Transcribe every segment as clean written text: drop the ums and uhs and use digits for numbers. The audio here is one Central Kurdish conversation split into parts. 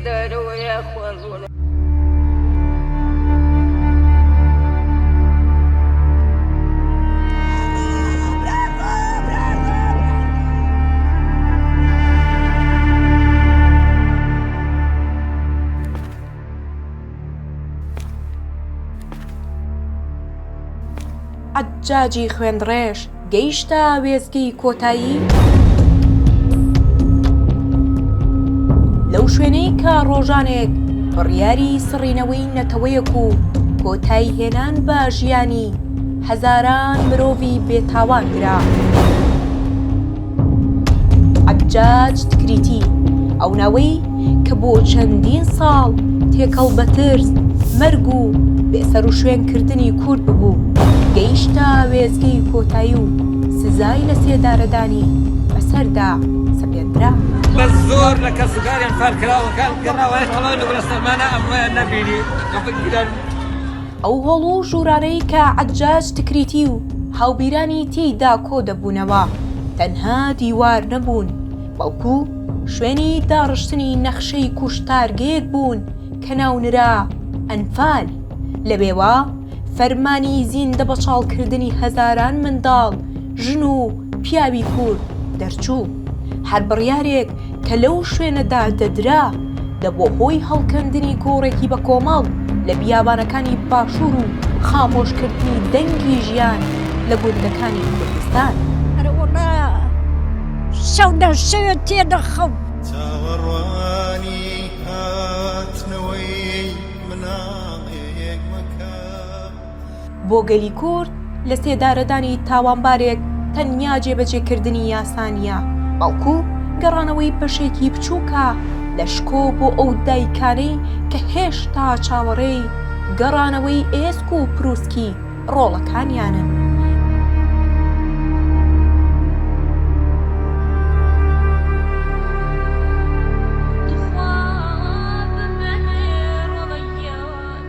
سێدارەوە یاخوا. عەجاجی خوێنڕێژ گەیشتە وێستگەی کۆتایی؟ لەو شوێنەی کە ڕۆژانێک بڕیاری سڕینەوەی نەتەوەیەک و کۆتایی هێنان بە ژیانی هەزاران مرۆڤی بێتاوان درا. عەجاج تکریتی، ئەو ناوەی کە بۆ چەندین ساڵ تێکەڵ بە ترس، مەرگ و بێسەروشوێنکردنی کورد ببوو، گەیشتە وێستگەی کۆتایی و سزای لەسێدارەدانی بەسەردا سەپێندرا. بەس زۆر لە کەسوکاری ئەنفالکراوەکان گەڕاوە تەواو لە گۆڕستانمانە ئەمڕۆیان نەبینی غەفلگیران. ئەو هۆڵ و ژوورانەی کە عەجاج تکریتی و هاوبیرانی تێیدا کۆدەبوونەوە، تەنها دیوار نەبوون، بەڵکو شوێنی داڕشتنی نەخشەی کوشتارگەیەک بوون کە ناونرا ئەنفال. لەوێوە فەرمانی زیندەبەچاڵکردنی هەزاران منداڵ، ژن و پیاوی کورد دەرچوو. هەر بڕیارێک کە لەو شوێنەدا دەدرا، دەبووە هۆی هەڵکەندنی گۆڕێکی بەکۆمەڵ لە بیابانەکانی باشوور و خامۆشکردنی دەنگی ژیان لە گوندەکانی کوردستان. ئەرەوەڵا شەو لە شەوێ تێدە خەو. چاوەڕوانی هاتنەوەی مناڵێک مەکە. بۆ گەلی کورد لە سێدارەدانی تاوانبارێک تەنیا جێبەجێکردنی یاسا نییە، بەڵکو گەڕانەوەی بەشێکی بچووکە لە شکۆ بۆ ئەو دایکانەی کە هێشتا چاوەڕێی گەڕانەوەی ئێسک و پروسکی ڕۆڵەکانیانن. تخوا بمبەنێ ڕۆڵە گیان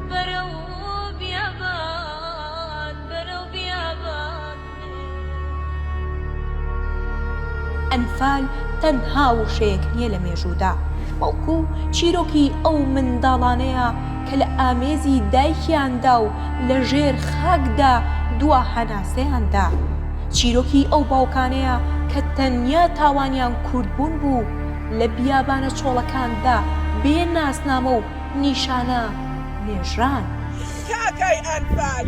بەرەو بیابان بەرەو بیابان. ئەنفال تەنها وشەیەک نییە لە مێژوودا، بەڵکو چیرۆکی ئەو منداڵانەیە کە لە ئامێزی دایکیاندا و لە ژێر خاکدا دوا هەناسەیان دا. چیرۆکی ئەو باوکانەیە کە تەنیا تاوانیان کوردبوون بوو، لە بیابانە چۆڵەکاندا بێ ناسنامە و نیشانە نێژران. کاکای ئەنفال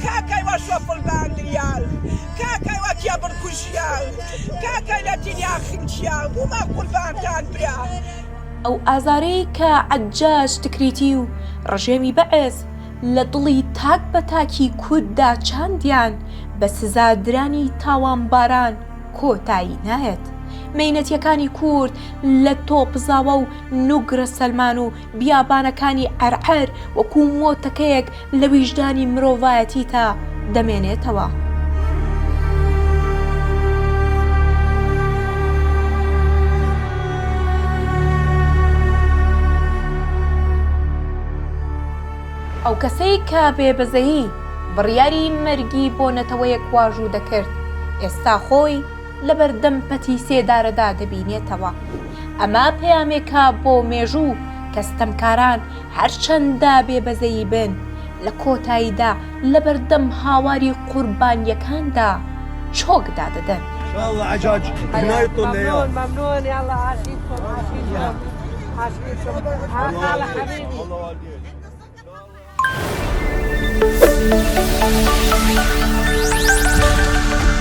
کاکای وە شۆفڵ باندریال کاکای وە کێبڵ کوژیال کاکای لە تینیا خنکیال بوومە قوربانتان برا. ئەو ئازارەی کە عەجاج تکریتی و ڕژێمی بەعس لە دڵی تاک بە تاکی کورددا چاندیان، بە سزادرانی تاوانباران کۆتایی نایەت. مەینەتیەکانی کورد لە تۆپزاوە و نوگرە سەلمان و بیابانەکانی عەرعەر وەکو مۆتەکەیەک لە ویژدانی مرۆڤایەتیتا دەمێنێتەوە. ئەو کەسەی کە بێ بەزەیی بڕیاری مەرگی بۆ نەتەوەیەک واژوو دەکرد، ئێستا خۆی لەبەردەم پەتی سێدارەدا دەبینێتەوە. ئەمە پەیامێکە بۆ مێژوو کە ستەمکاران هەرچەندە بێ بەزەیی بن، لە کۆتاییدا لەبەردەم هاواری قوربانییەکاندا چۆک دادەدەن.